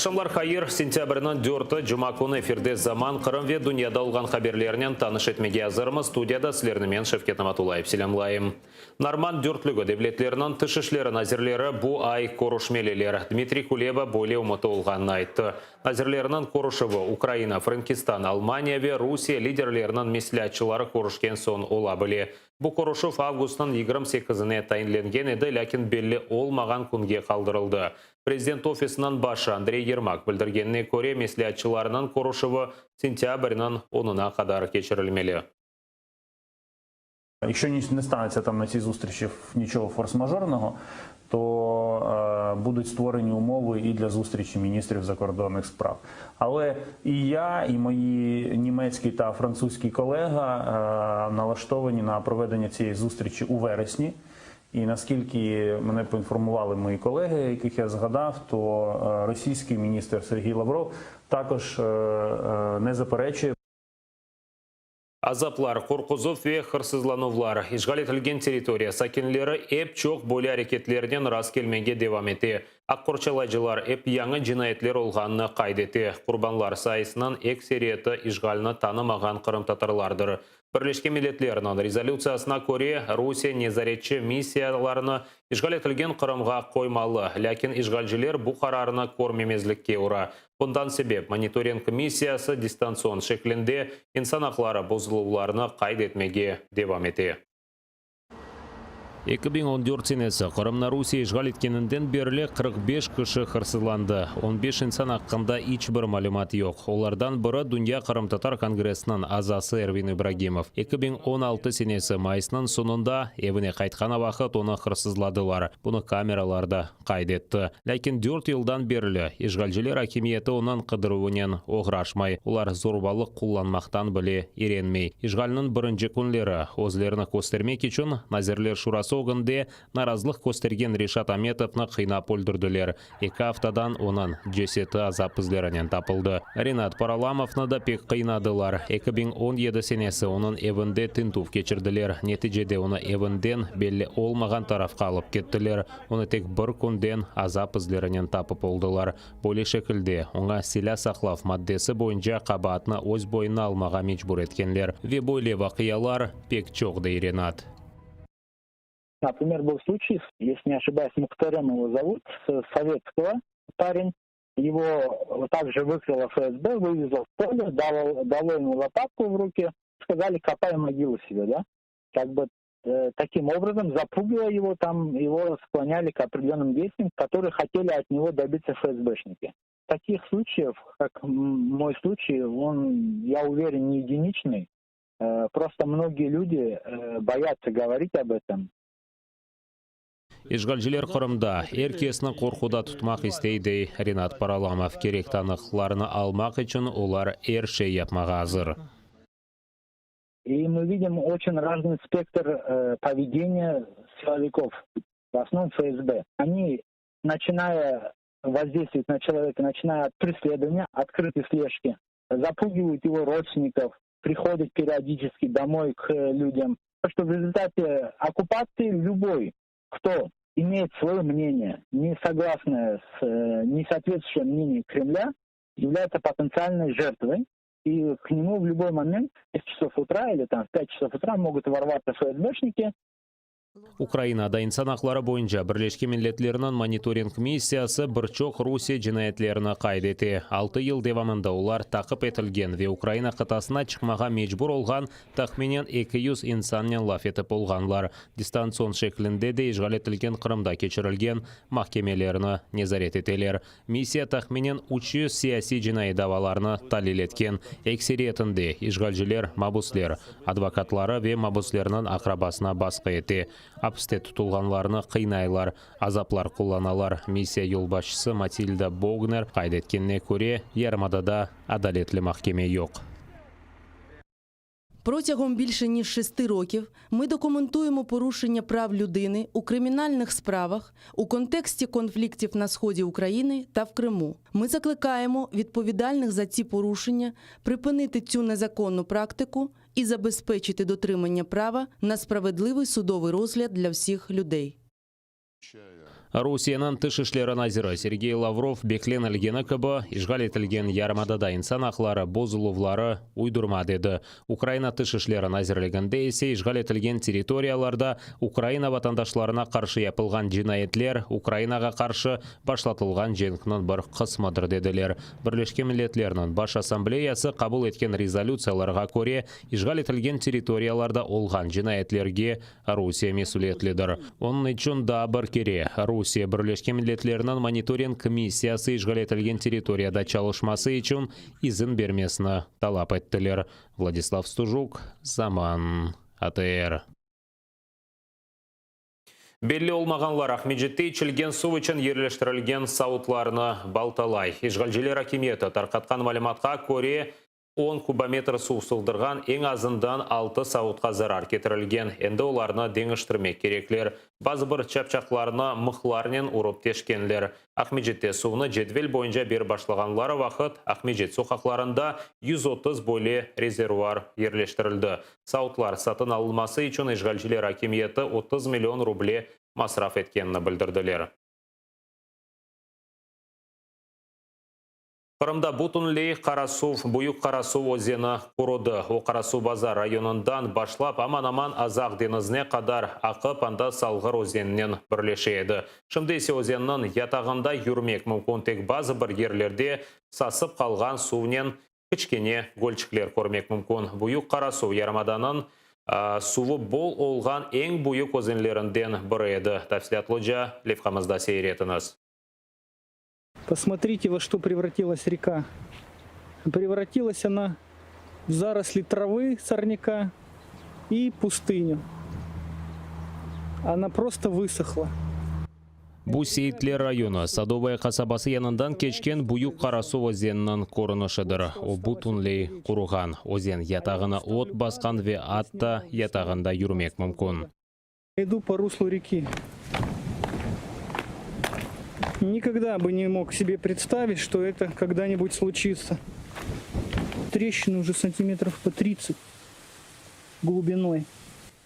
Aqşamlar hayır, sentâbrniñ dörtü, cuma künü efirde Zaman, Qırım ve dünyada olğan haberlernen tanış etmege azırmız. Studiyada sizlerni men, Şevket Namatullayev, selâmlayım. Normand dörtlügi devletleriniñ tış işleri nazirleri bu ay körüşmeliler. Dmitriy Kuleba böyle ümüti olğanını ayttı. Nazirlerniñ körüşüvi Ukraina, Frenkistan, Almaniya ve Rusiye liderleriniñ mesleatçıları körüşken soñ ola bile. Bu körüşüv avgustnıñ 28-ine tayinlengen edi, lâkin belli olmağan künge qaldırıldı. Prezident ofisiniñ başı Andrey Yermak bildirgenine köre, mesleatçılarnıñ körüşüvi sentâbrniñ onuna qadar keçirilmeli. Якщо не станеться там на цій зустрічі нічого форс-мажорного, то будуть створені умови і для зустрічі міністрів закордонних справ. Але і я, і мої німецький та французький колега налаштовані на проведення цієї зустрічі у вересні. І наскільки мене поінформували мої колеги, яких я згадав, то російський міністр Сергій Лавров також не заперечує. Azaplar, qorquzuv ve hırsızlanuvlar, işğal etilgen territoriya sakinleri ep çoq böyle areketlernen rastkelmege devam ete. Aq qorçalayıcılar ep yañı cinayetler olğanını qayd ete. Qurbanlar sayısınıñ ekseriyeti işğalni tanımağan qırımtatarlardır. Birleşken Milletlerniñ rezolütsiyasına köre, Rusiye nezaretçi missiyalarını işğal etilgen Qırımğa qoymalı, lâkin işğalciler bu qararnı körmemezlikke ura. Bundan sebep, monitoring missiyası distantsion şeklinde insan aqları bozuluvlarını qayd etmege devam ete. 2014 senesi Qırımnı Rusiye işğal etkeninden berli 45 kişi hırsızlandı. 15 insan aqqında iç bir malümat yoq. Olardan biri Dünya qırımtatar kongressiniñ azası Ervin İbragimov. 2016 senesi mayısnıñ soñunda evine qaytqan vaqıt onı hırsızladılar. Bunı kameralarda qayd etti. Lâkin dört yıldan berli işğalciler akimiyeti onıñ qıdıruvınen oğraşmay, olar zorbalıq qullanmaqtan bile irenmey. İşğalniñ birinci künleri, özlerini köstermek içün, Nazirler Şurası ögünde narazılıq köstergen Reşat Ametovnı qıynap öldürdiler. Eki aftadan onıñ ceseti azap izlerinen tapıldı. Renat Paralamovnı da pek qıynadılar. 2017 senesi onıñ evinde tintüv keçirdiler, neticede onı evinden belli olmağan tarafqa alıp kettiler. Onı tek bir künden azap izlerinen tapıp oldılar. Böyle şekilde, oña silâ saqlav maddesi boyunca qabaatnı öz boynuna almağa mecbur etkenler. Ve böyle vaqialar pek çoq, dey Renat. Naprimer, был случай, если не ошибаюсь, Мухтарем его зовут, с Советского парень. Его также выкрала ФСБ, вывезла в поле, дало, дало ему лопатку в руки, сказали, копай могилу себе, да? Как бы э, таким образом запугивая его, там его склоняли к определенным действиям, которые хотели от него добиться ФСБшники. Таких случаев, как мой случай, он, я уверен, не единичный. Э, просто многие люди э, боятся говорить об этом. İşğalciler Qırımda er kesni qorquda tutmaq istey, dey Renat Paralamov. Kerek tanıqlarnı almaq içün olar er şey yapmağa azır. И мы видим очень разный спектр э, поведения силовиков, в основном ФСБ. Они, начиная воздействовать на человека, начиная от преследования, открытой слежки, запугивают его родственников, приходят периодически домой к людям. Что в результате оккупации любой, кто имеет свое мнение, не согласное с, э, не соответствующее мнению Кремля, является потенциальной жертвой. И к нему в любой момент, в 6 часов утра или там в 5 часов утра могут ворваться ФСБшники, Ukrainada insan aqları boyunca Birleşken Milletlerniñ monitoring missiyası bir çoq Rusiye cinayetlerini qayd ete. 6 yıl devamında olar taqip etilgen ve Ukraina qıtasına çıqmağa mecbur olğan tahminen 200 insannen laf etip olğanlar. Distantsion şeklinde de işğal etilgen Qırımda keçirilgen mahkemelerni nezaret eteler. Missiya tahminen 300 siyasiy cinaiy davalarnı talil etken, ekseriyetinde işğalciler mabusler, advokatları ve mabuslerniñ aqrabasına basqı ete, apiste tutulğanlarnı qıynaylar, azaplar qullanalar. Missiya yolbaşçısı Matilda Bogner qayd etkenine köre, yarımadada adaletli mahkeme yoq. Протягом більше ніж шести років ми документуємо порушення прав людини у кримінальних справах у контексті конфліктів на сході України та в Криму. Ми закликаємо відповідальних за ці порушення припинити цю незаконну практику і забезпечити дотримання права на справедливий судовий розгляд для всіх людей. Rusiyeniñ Tış işleri naziri Sergey Lavrov beklenilgeni kibi, işğal etilgen yarımadada insan aqları bozuluvları uydurma dedi. Ukraina Tış işleri nazirliginde ise işğal etilgen territoriyalarda Ukraina vatandaşlarına qarşı yapılğan cinayetler Ukrainağa qarşı başlatılğan cenkniñ bir qısmıdır dediler. Birleşken Milletlerniñ Baş Assambleyası qabul etken rezolütsiyalarğa köre, işğal etilgen territoriyalarda olğan cinayetlerge Rusiye mesüliyetlidir. Onıñ içün daa bir kere, Rusiye Birleşken Milletlerniñ monitoring missiyası işğal etilgen territoriyada çalışması içün izin bermesini talap ettiler. Vladislav Stujuk, Zaman, ATR. Belli olmağanlar Aqmescitte içilgen suv içün yerleştirilgen savutlarnı baltalay. İşğalciler akimiyeti tarqatqan malümatqa köre, 10 kubometr suv sığdırğan eñ azından altı savutqa zarar ketirilgen, endi olarnı deñiştirmek kerekler. Bazı bir çapçaqlarnı mıhlarnen urıp teşkenler. Aqmescitte suvnı cedvel boyunca berip başlağanları vaqıt Aqmescit soqaqlarında 130 böyle rezervuar yerleştirildi. Savutlar satın alınması içün işğalciler akimiyeti 30 million ruble masraf etkenini bildirdiler. Qırımda bütünley Qarasuv, Büyük Qarasuv özeni qurudı. O, Qarasuvbazar rayonından başlap aman-aman Azaq deñizine qadar aqıp, anda Salğır özeninen birleşe edi. Şimdi ise özenniñ yatağında yürmek mümkün, tek bazı bir yerlerde sasıp qalğan suvnen kiçkene gölçikler körmek mümkün. Büyük Qarasuv yarımadanıñ suvı bol olğan eñ büyük özenlerinden biri edi. Tafsilâtlıca levhamızda seyir etiñiz. Посмотрите, во что превратилась река. Превратилась она в заросли травы, сорняка и пустыню. Она просто высохла. Bu Seyitler rayonı, Sadovoye qasabası yanından keçken Büyük Qarasuv özeniniñ körünişidir. O bütünley quruğan. Özen yatağını ot basqan ve atta yatağında yürmek mümkün. Иду по руслу реки. Никогда бы не мог себе представить, что это когда-нибудь случится. Трещины уже сантиметров по 30 глубиной.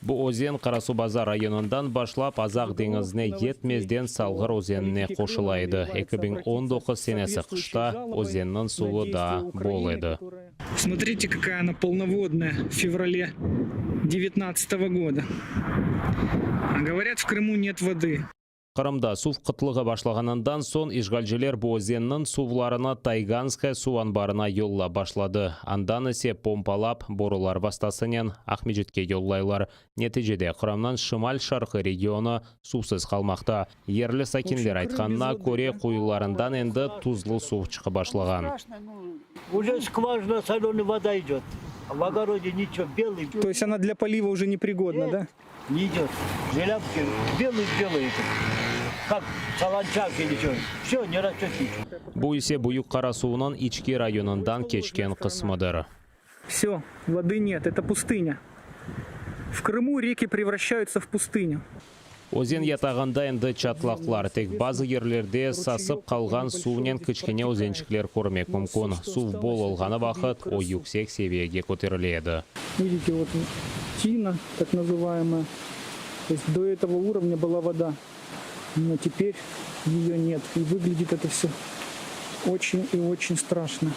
Bu özen Qarasuvbazar rayonından başlap Azaq deñizine yetmezden Salğır özenine qoşula edi. 2019 senesi qışta özenniñ suvı daa bol edi. Смотрите, какая она полноводная в феврале 2019 года. А говорят, в Крыму нет воды. Qırımda suv qıtlığı başlağanından soñ işğalciler bu özenniñ suvlarını Tayganskaya suv anbarına yollap başladı. Andan ise pompalap borular vastasınen Aqmescitke yollaylar. Neticede Qırımnıñ şimal-şarqı regionı suvsız qalmaqta. Yerli sakinler aytqanına köre, quyularından endi tuzlu suv çıqıp başlağan. Уже скважина соленая вода идет. А в огороде ничего, белый То есть она для полива уже непригодна, да? не идет. Желябки белый-белый. Как солончак или что. Все, не растет ничего. Bu ise Büyük Qarasuvnıñ İçki rayonından keçken qısmıdır. Все, воды нет, это пустыня. В Крыму реки превращаются в пустыню. Özen yatağında endi çatlaqlar, tek bazı yerlerde sasıp qalğan suvnen kiçkene özençikler körmek mümkün. Suv bol olğanı vaqıt o yüksek seviyege köterile edi. Видите, вот тина, так называемая. То есть до этого уровня была вода, но теперь ее нет. И выглядит это все очень и очень страшно.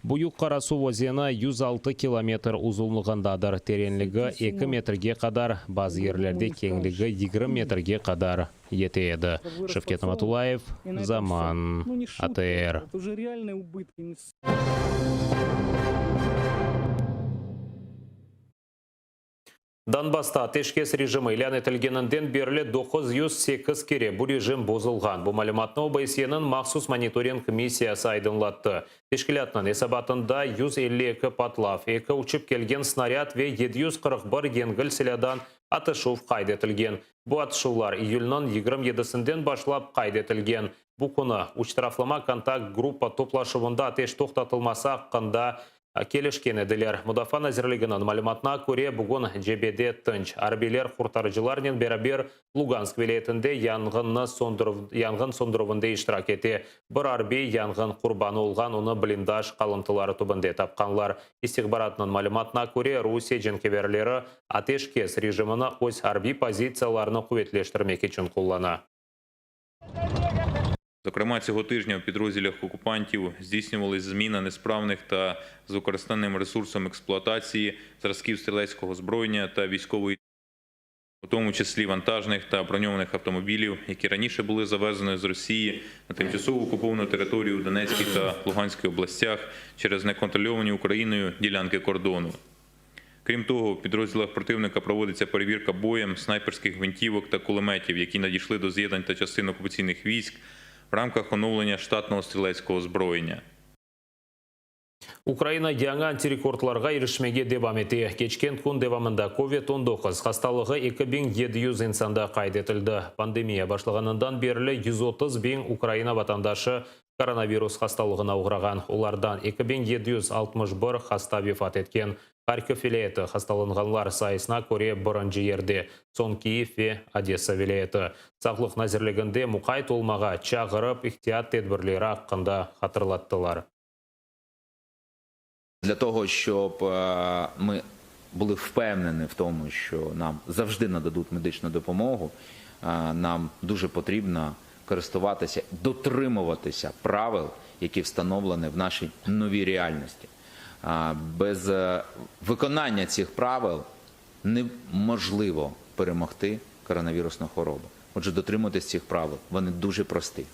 Büyük Qarasuv özeni 106 kilometr uzunlığındadır. Terenligi 2 metrge qadar, bazı yerlerde keñligi 20 metrge qadar yete edi. Şevket Namatullayev, И на этом Zaman, всё. Ну, не шутка, ATR. Это уже реальные убытки. Donbasta ateşkes rejimi ilân etilgeninden berli 908 kere bu rejim bozulğan. Bu malümatnı OBSYEniñ mahsus monitoring missiyası aydınlattı. Teşkilâtnıñ esabatında 152 patlav, eki uçıp kelgen snarâd ve 741 yengil silâdan atışuv qayd etilgen. Bu atışuvlar iyülniñ 27sinden başlap qayd etilgen. Bu künü üç taraflama kontakt gruppa toplaşuvında ateş toqtatılması aqqında. Kelişken ediler. Mudafaa nazirliginiñ malümatına köre, bugün cebede tınç. Arbiyler qurtarıcılarnen beraber Lugansk vilâyetinde yanğınnı yanğın söndürüvinde iştirak ete. Bir arbiy yanğın qurbanı olğan, onı blindaj qalımtıları tübünde tapqanlar. İstihbaratnıñ malümatına köre, Rusiye cenkeverleri ateşkes rejimini öz arbiy pozitsiyalarını quvetleştirmek içün qullana. Зокрема, цього тижня в підрозділах окупантів здійснювалась зміна несправних та з використаним ресурсом експлуатації зразків стрілецького озброєння та військової, у тому числі вантажних та броньованих автомобілів, які раніше були завезені з Росії на тимчасово окуповану територію в Донецькій та Луганській областях через неконтрольовані Україною ділянки кордону. Крім того, в підрозділах противника проводиться перевірка боєм снайперських гвинтівок та кулеметів, які надійшли до з'єднань та частин окупаційних військ в рамках оновлення штатного стрілецького озброєння. Ukraina yañı antirekordlarğa irişmege devam ete. Keçken kün devamında Covid 19 hastalığı 2700 insanda qayd etildi. Pandemiya başlağanından berli 130 biñ Ukraina vatandaşı koronavirus hastalığına oğrağan. Olardan 2761 hasta vefat etken. Harkov vilâyeti hastalanğanlar sayısına köre birinci yerde, soñ Kyiv ve Odesa vilâyeti. Sağlıq nazirliginde muqayt olmağa çağırıp, ihtiyat tedbirleri aqqında hatırlattılar. Для того, щоб ми були впевнені в тому, що нам завжди нададуть медичну допомогу, нам дуже потрібно користуватися, дотримуватися правил, які встановлені в нашій новій реальності. Без виконання цих правил неможливо перемогти коронавірусну хворобу. Отже, дотримуйтесь цих правил, вони дуже прості.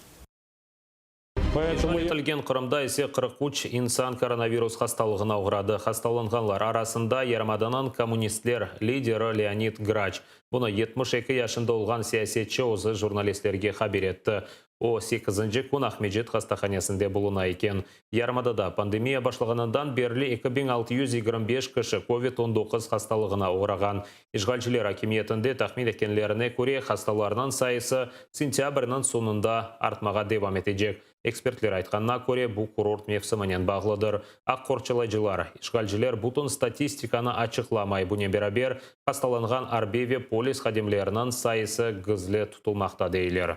İşğal etilgen Qırımda ise 43 insan koronavirus hastalığına oğradı. Hastalanğanlar arasında yarımadanıñ kommunistler lideri Leonid Graç. Bunı 72 yaşında olğan siyasetçi özü jurnalistlerge haber etti. O, sekizinci kün Aqmescit hastahanesinde buluna eken. Yarımadada pandemiya başlağanından berli 2625 kişi Covid 19 hastalığına oğrağan. İşğalciler akimiyetinde tahmin etkenlerine köre, hastalarnıñ sayısı sentâbrniñ soñunda artmağa devam etecek. Ekspertler aytqanına köre, bu kurort mevsiminen bağlıdır. Aq qorçalayıcılar, işğalciler bütün statistikanı açıqlamay, bunen beraber, hastalanğan arbiy ve polis hadimleriniñ sayısı gizli tutulmaqta, deyler.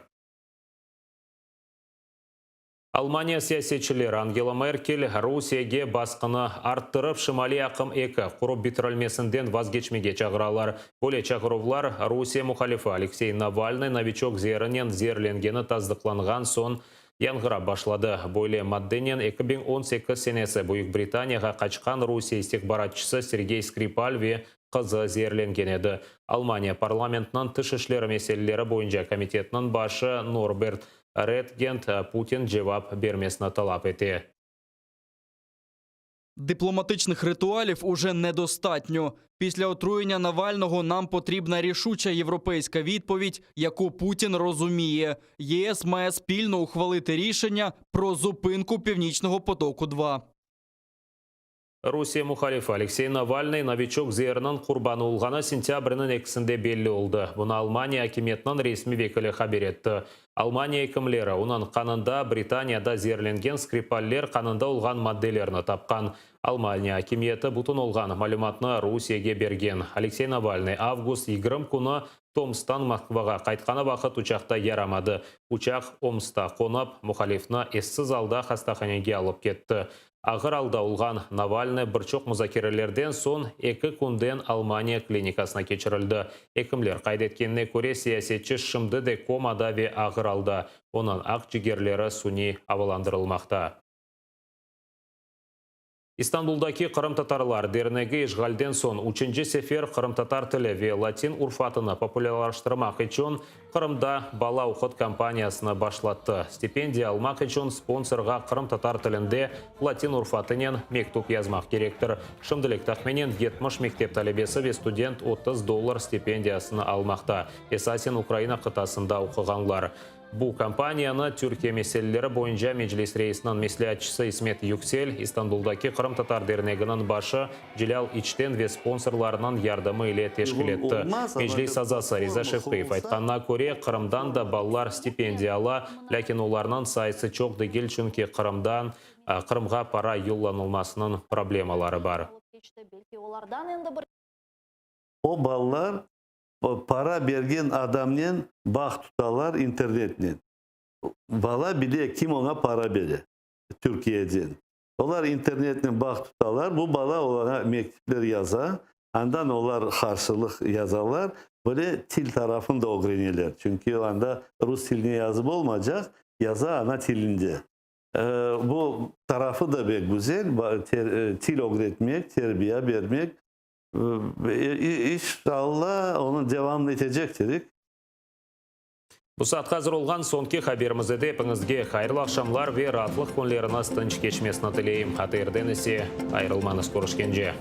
Almaniya siyasetçileri Angela Merkel Rusiyege basqını arttırıp, Şimaliy aqım 2 qurıp bitirilmesinden vazgeçmege çağıralar. Böyle çağıruvlar Rusiye muhalifi Aleksey Navalnıy Noviçok zeerinen zeerlengeni tasdıqlanğan soñ yañğırap başladı. Böyle maddenen 2018 senesi Büyük Britaniyağa qaçqan Rusiye istihbaratçısı Sergey Skripal ve qızı zeerlengen edi. Almaniya parlamentiniñ tış işleri meseleleri boyunca komitetiniñ başı Norbert Röttgen Putin cevap bermesini talap ete. Дипломатичних ритуалів уже недостатньо. Після отруєння Навального нам потрібна рішуча європейська відповідь, яку Путін розуміє. ЄС має спільно ухвалити рішення про зупинку Північного потоку 2 Rusiye muhalifi Aleksey Navalnıy Noviçok zeeriniñ qurbanı olğanı sentâbrniñ ekisinde belli oldı. Bunı Almaniya akimiyetiniñ resmiy vekili haber etti. Almaniya ekimleri onıñ qanında Britaniyada zeerlengen Skripaller qanında olğan maddelerni tapqan. Almaniya akimiyeti bütün olğan malümatnı Rusiyege bergen. Aleksey Navalnıy avgust 20 künü Tomsktan Moskvağa qaytqanı vaqıt uçaqta yaramadı. Uçaq Omskta qonıp, muhalifni essiz alda hastahanege alıp ketti. Ağır alda olğan Navalnıy bir çoq muzakerelerden soñ eki künden Almaniya klinikasına keçirildi. Ekimler qayd etkenine köre, siyasetçi şimdi de komada ve ağır alda. Onıñ aqcigerleri suniy avalandırılmaqta. İstanbuldaki Qırımtatarlar dernegi işğalden soñ üçünci sefer qırımtatar tili ve latin urufatını populârlaştırmaq içün Qırımda bala oqut kampaniyasını başlattı. Stipendiya almaq içün sponsorğa qırımtatar tilinde latin urufatınen mektüp yazmaq kerektir. Şimdilik tahminen 70 mektep talebesi ve student 30 dollar stipendiyasını almaqta. Esasen Ukraina qıtasında oquğanlar. Bu kampaniyanı Türkiye meseleleri boyunca Meclis reisiniñ mesleatçısı İsmet Yüksel, İstanbuldaki Qırımtatar derneginiñ başı Celâl İçten ve sponsorlarınıñ yardımı ile teşkil etti. Meclis azası Riza Şevqiyev aytqanına köre, Qırımdan da balalar stipendiya ala, lâkin olarnıñ sayısı çoq degil, çünki Qırımdan. Qırımğa para yollanılmasınıñ problemaları bar. O balalar para bergen adamnen bağ tutalar internetnen. Bala bile kim oña para bere Türkiyeden. Olar internetnen bağ tutalar, bu bala olarğa mektüpler yaza, andan olar qarşılıq yazalar, böyle til tarafını da ögreneler. Çünki anda rus tiline yazıp olmaycaq, yaza ana tilinde. Bu tarafı da pek güzel, til ögretmek, terbiye bermek. İnşallah, onı devam etecektirik. Bu saatqa azır olğan soñki haberimiz edi. Epiñizge hayırlı aqşamlar ve raatlıq künleriñiz tınç keçmesini tileyim. ATRden ise ayırılmañız körüşkence.